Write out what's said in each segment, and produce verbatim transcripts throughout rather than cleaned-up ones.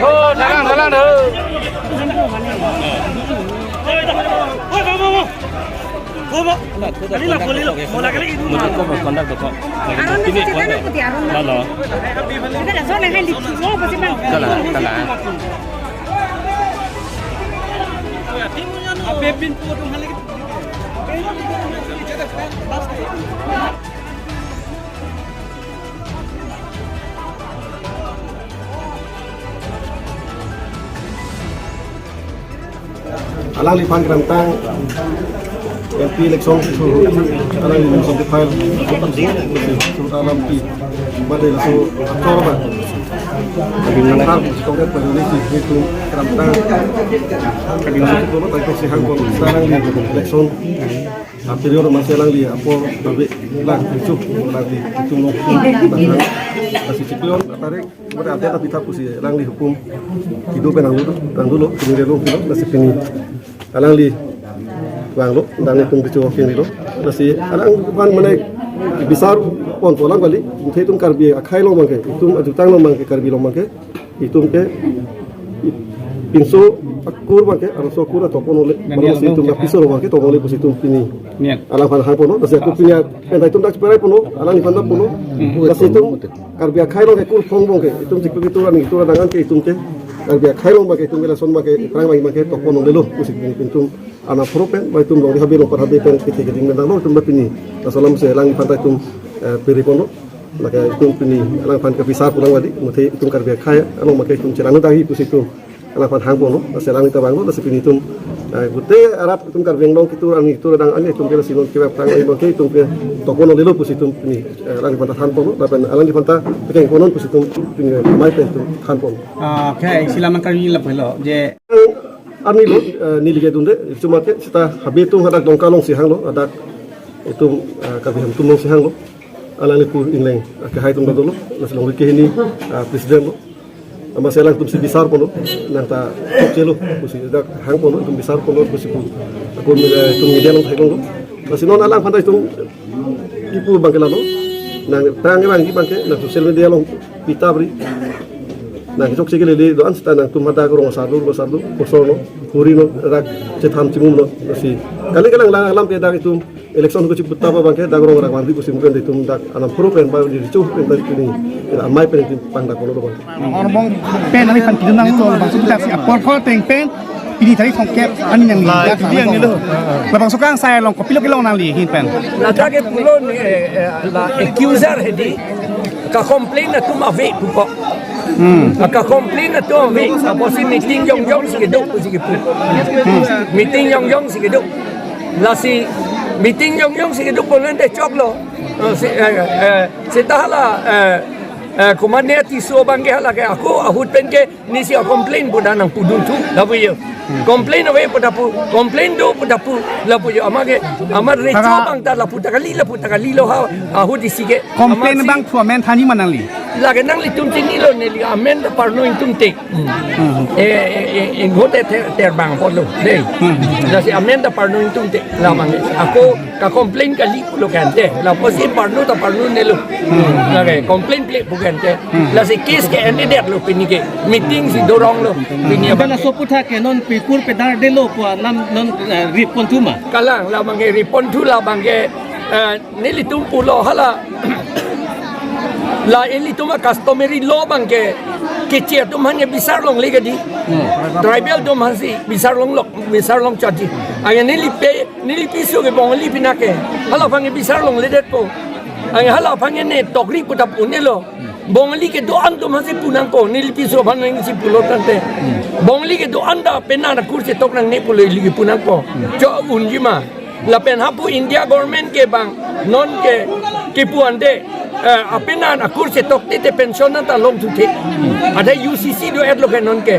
Oh, dalang, dalang, dalang. Ini lah, boleh lah. Mau lagi, lagi dulu. Mau conduct dulu. Lagi dulu. Ini conduct. Lalu. Kalah, kalah. Alangliphan kedamtang M P election su, alangli election di file su alam pi, bade laso achor ba. Lagi menang. Kongres pada ini si itu kedamtang. Lagi masuk ke rumah, tapi si hang kong, sekarang di election. Anterior masih alangli apor, tapi lang itu, alangli itu mau masih cipion, tarik, kemudian ada tapi tak pusi alangli hukum hidup yang dulu, yang dulu, kemudian dulu, dulu, masih pini alangli bang lo, dan itu bicu walking dulu, masih alang bukan menaik besar pon polang balik, itu Karbi akhai lo mangke, itu ajutang lo mangke, Karbi lo mangke, itum ke pinso akur bangke, arloso akur atau kono le, nani baru si alam itum ke, ke piso lo bangke, toko le pusi itum pini. Niat. Alangphan hang pono, nasi aku pini, enta itum dak ceperai pono, alangliphan dak pono, hmm, nasi itum Karbi akhai lo ke kur phong bangke, itum cik itu orang itu orang ke itum ke, Karbi akhai lo bangke, itum ke lason bangke, terang bangke, bangke, toko no lelo, pusi pini itum anak pro pen, ba itum long di habe long par habe pen, kiti kiti mendang lo, itum ba pini, laso alam si alangliphan dak itum, eh, piri pono. Maka itum pini alangphan ke bisar pulang wadi, muthe itum Karbi akhai, along maka itum chelang dahi pusi itum alangphan hang pono, nasi alangli ta bang lo, nasi pini itum, eh, bute arap itum Karbi Anglong kitur ani kitur adang ani itum ke nasi non ke bang lo ke itum ke toko no lelo pusi itum pini, eh, alangliphan ta than pono, lapen alangliphan ta pekeng ponon pusi itum pini mai pen itum than pono. Ah, okay, silaman kami lapu lo, je. Ani lo, eh, neli ke dunde, cuma ke seta habe itum hadak Dongka along si hang lo, hadak itum, eh, Karbi Hemtum along si hang lo. Alangli pu ingleng, ah, ke hai atum dolo, nasi long ke hini, ah, president lo. Ama si alangtum si bisar pono, nang ta chokche lo, pusi dak hang pono, itum bisar pono, pusi pu. Ako mi-, eh, itum media along thek lo. Nasi non alangphan ta itum ipu bangke lalo. Nang tang rang ki bangke, nang social media along pita bri. Nang chokche ke lele do-an seta nangtum hadak rong asar do, rong asar do, kosor no, huri no, rak chethan chimum no, nasi. Kali kalang lang alam pe dak itum election ko chiput tapa bangke dak rong rak wandi kusim pen itum dak anam pro pen ba di ricu pen tadi pini. Ila amai pen itum pangdak kono bang. Orang bang pen alangphan pidun nang to bang sudah si apor kol teng pen pini tadi songkep ani yang ni. Lah, itu dia yang ni lo. Labangso kangsai along kopilo kelong nangli ahin pen. Ladak ke pulo ni, eh, eh, la accuser hedi. Ka complain atum ave pupo. Hmm. Ka complain atum ave. Apotsi meeting jongjong si kedo pusi kepu. Hmm. Meeting jongjong si kedo. Lasi meeting jongjong si kedo ponen te choklo. Eh, si, eh, eh, seta hala, eh, eh, komatne Tisso bangke hala ke ako ahut pen ke nisi a complain pu dak nangpudun thu lapu yo. Hmm. Complain ave pu dak pu, complain do pu dak pu lapu yo. Ama ke, ama recho bang ta lapu ta kali, lapu ta kali lo ha, ahut isi ke. Complain ama si bang thu amen than-i ma nangli? Lake nanglitum chinilo neli amen ta parno ingtungte. Hmm. Eh, eh, eh, inghote ter, ter bang apotlo. Dei. Hmm. Lasi amen ta parno ingtungte. La bang ako ka complain kali pulo kante. Lapusi parno ta parno nelo. Hmm. Lake complain ple pu kante. Hmm. Lasi case ke-endet lo pini ke. Meeting si dorong lo. Pini abang. Bala sopu tha ke non pikur pedar delo pu alam non, eh, rip pon thu ma. Kalang la bang ke rip pon thu la bang ke, eh, nelitum pulo hala. La ilitum a customary law bang ke, keche atum han ke bisar longle kedi. Hmm. Tribal atum han si bisar longlo, bisar long chaji. Anke neli pe, neli piso ke Bongali pina ke. Halaphan ke bisar longledetpo. Anke halaphan ke ne tokri pu ta pu nelo. Bongali kedo-an atum han si pu nangpo, neli piso aphan nang si pulo tangte. Hmm. Bongali kedo-an ta penang akur chetok nangne pulo ili ke pu nangpo. Hmm. Cho unji ma. Lapen hapu India government ke bang, non ke, kepu ante, eh, apenang akur chetok te te pension nang ta longthu the. Ada U C C do-et lo ke non ke.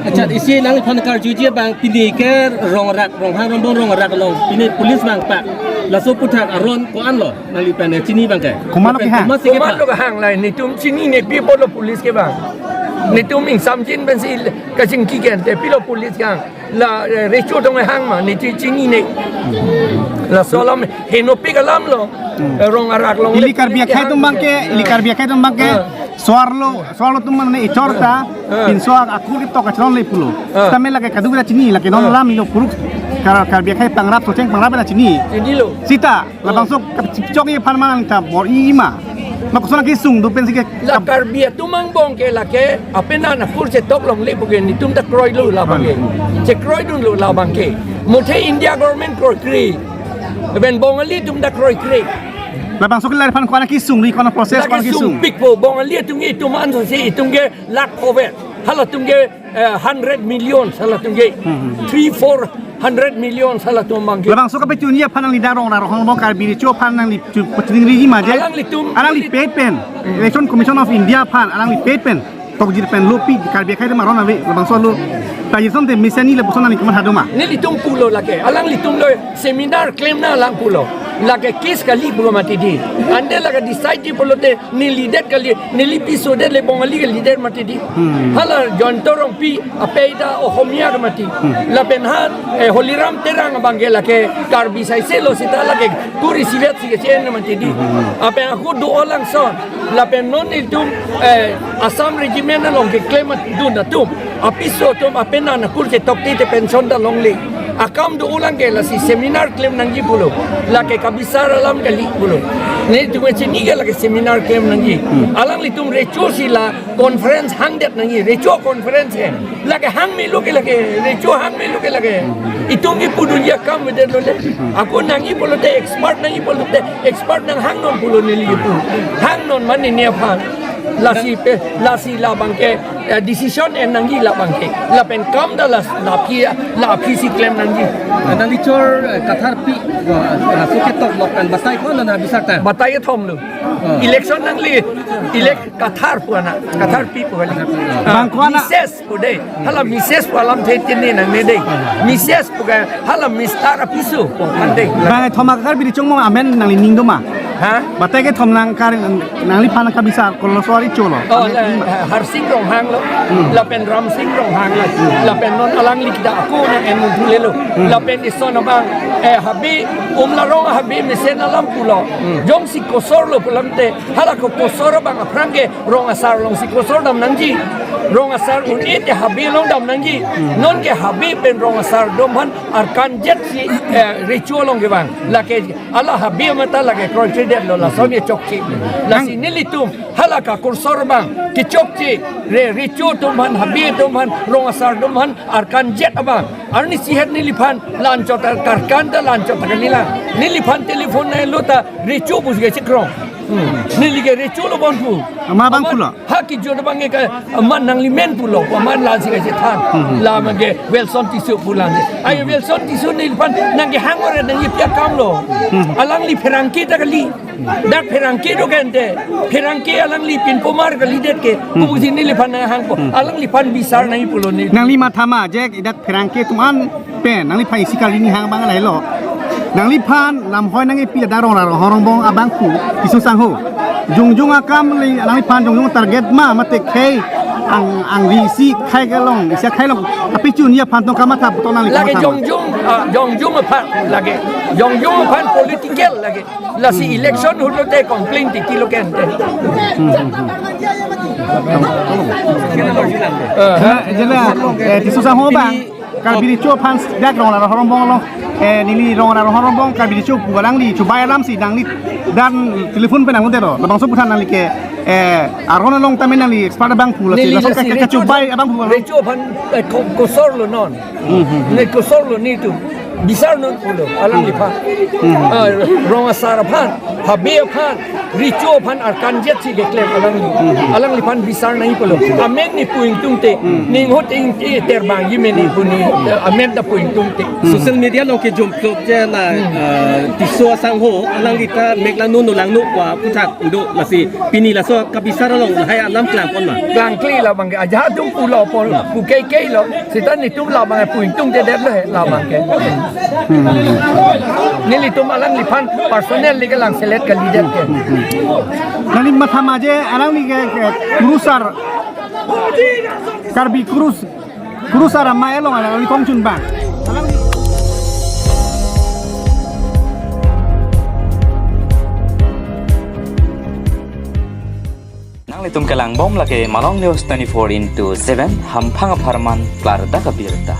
Accha, isi nangliphan karjuji abang pini ke Rongarak, Ronghang Rongbong Rongarak along pini police abang pak laso aputhak aron ko-an lo nangliphan chini abang ke? Komat lo kehang? Komat si kehang? Komat lo kehang la, netum chinine pi apotlo police kevang? Netum ingsamjin pensi kachingki ke ante pilo police kehang? La, eh, recho tong hang ma, netum chinine. Laso alam henopik alam lo. Hmm. Eh, Rongarak along le. Ili Karbi police akhei kehang atum abang ke, ili Karbi akhei atum abang ke, ah, so-arlo, so-arlo atum mane echor ta, ah, pinso akur ketok kachelong le pulo. Ah. Sitame lake kadokave ta chini, lake non, ah, alam ilo puruk Kar-, Karbi akhei pangrap, Socheng pangrap ta chini. Chinilo. Sita, ah, labangso kachipchok aphan ma nangta bor-i ma. Ma koson kesung do pensi ke la kap- Karbi atum angbong ke lake apenan akur chetok longle pu ke netum ta kroilo labang ke. Hmm. Chekroidunlo labang ke. Muthe India government kroikre. Lapen Bongali atum ta kroikre. Labangso ke lariphan ko-an kesung, ri ko-an process, lake ko-an kesung? Sungpikpo, Bongali atum ke itum anso si itum ke lakh over. Halatum ke, eh, hundred million halatum ke. Hmm, hmm. Three, four hundred million halatum abang ke. Labangso kapachunji aphan nangli dak Rongarak Ronghang Rongbong Karbi recho aphan nangli chu-, pachunji ma je? Alanglitum, alangli pet pen. Hmm. Election Commission of India aphan alangli pet pen tokjir pen lo pi Karbi akhei atum aron ave, labangso lo. Ta ison te mesen ni lapuson nangli komat hado ma? Nelitum pulo lake. Alanglitum lo seminar klemnang alang pulo. Lake case kali pulo mati di. Ante lake decide ji pulote neli det kali, neli piso det le Bongali kalidet mati di. Hmm. Hala Jayanta Rongpi apei ta Ohomia ke mati. Hmm. Lapen ha, eh, Holiram Terang abang ke lake Karbi saise lo sita lake kuri sivet si kechen mati di. Hmm. Lapen ako do-o langson. Lapen non itum, eh, Assam Regiment along keklem dun atum, apiso atum apenan akur chetok te pension ta longle. Akam do-o lang ke lasi seminar klem nangji pulo. Lake kabisar alam kali pulo. Netum chini ke lake seminar klem nangji. Hmm. Alanglitum recho si la conference hangdet nangji. Recho conference he. Lake hang melo ke lake, recho hang melo ke lake. Itum kipudunji akam avedet lo le. Ako nangji pulote expert, nangji pulote expert, nanghang non pulo neli kipu. Hang non mane ne aphan. Lasi pe, lasi labang ke, eh, decision en nangji labang ke. Lapen kam ta la, la aphi, la aphi si klem nangji. Nangli chor, eh, Kathar pi, eh, laso ketok lok an batai ko-an na bisar ta? Batai kethom lo. Oh. Election nangli, elect Kathar pu ana, Kathar pi pu kali. Bang ko-an na? Mises pu dei. Hala Mises pu alamthe chini nangne dei. Mises pu ke hala Mister apiso pu kan dei. Bang thoma Karbi recho mo amen nangli ning do ma? Ha? Batai kethom nang kar, nangliphan kabisar koloso ari cholo. Oh, amen la, ning ma? Harsing Ronghang lo. Hmm. Lapen Ramsing Ronghang lo. Hmm. Lapen non alangli ta ako nang en mun thule lo. Hmm. Lapen ison abang, eh, Habe Umlarong Habe mesen alam pulo. Hmm. Jongsi kosor lo pulote, hala ko kosor abang aphrang ke Rong asar along si kosor dam nangji. Rong asar un-e te Habe along dam nangji. Hmm. Non ke Habe pen Rong asar atum aphan arkan jet si, eh, recho along kevang. Lake hala Habe mata lake kroikredet lo, lason ke chokche. Lasi nelitum hala ka kosor abang kechokche, re, recho atum aphan, Habe atum aphan, Rong asar atum aphan arkan jet abang. Arni sihet neliphan la-anchot ta karkan ta la-anchot ta kali lang. Neliphan telephone nanglo ta recho pusi kachekrong. Hmm. Neli ke recho lo bon pu. Amat abang pulo? Ha kijot abang ke amat nangli men pulo. Amat la si kachethan. Hmm. La abang ke Wilson Tisso pu lang. Ai Wilson Tisso neliphan nangkehang ore nangji pi akam lo. Hmm. Alangli pherangke ta kali. Dak pherangke do kente. Pherangke alangli pinpomar kalidet ke. Hmm. Pusi neliphan nanghangpo. Hmm. Alangliphan bisar nangji pulo ne. Nangli matha ma je dak pherangke atum an pen, nangliphan isi kali ning hang abang lahelo. Nangliphan lamhoi nangkepi ladak Rong Ronghang Rongbong abangphu, Tisso sangho. Jongjong akam le, nangliphan jongjong target ma, mate khei ang, angri isi khei kelong, isi khei long. Tapi chun ya aphan tong kamatha putok nangli lake kamatha ma? Jongjong, ah, jongjong aphan lake. Jongjong aphan political lake. Lasi election ahut lote complain titi lo kente. Hmm, hmm, hmm. Eh, jela, jela, eh, Tisso sangho abang. Karbi recho aphan dak Rong Ronghang Rongbong lo. Eh, neli Rong Ronghang Rongbong Karbi recho pu alangli chubai alam si nangli dan telephone pen nanglo te ro. Labangso aphuthak nangli ke, eh, aron along tame nangli expert abangphu lo. Neli si laso lasi ke recho chubai abangphu lo. Recho aphan, eh, ko-, kosor lo non. Hmm, hmm, hmm. Ne kosor lo netum. Bisar non pulo, alangliphan. Ah, rong asar aphan, habe aphan, recho aphan arkan jet si keklem alangli. Alangliphan bisar nangji pulo. Amen ne pu ingtungte, ning ho te ingti terbang ji mene pu ne, eh, amen ta pu ingtungte. Social media along kejom klok je na, eh, Tisso asangho, alangli ta mek langno no langno pu aphuthak do, lasi pini laso kabisar along lahai alam klangpon ma? Klangkle labang ke, ajahak atum pulo pon, pu keikei lo. Seta netum labang ke pu ingtungte det lo he labang ke. Nelitum alangliphan personally kelang selet kalidet ke. Nangli mathama je alangli ke, ke kurusar, Karbi kurus, kurusar amei along alangli kongchun bang. Nanglitum kelangbom lake Malong News twenty-four into seven, hamphang apharman klardak abirta.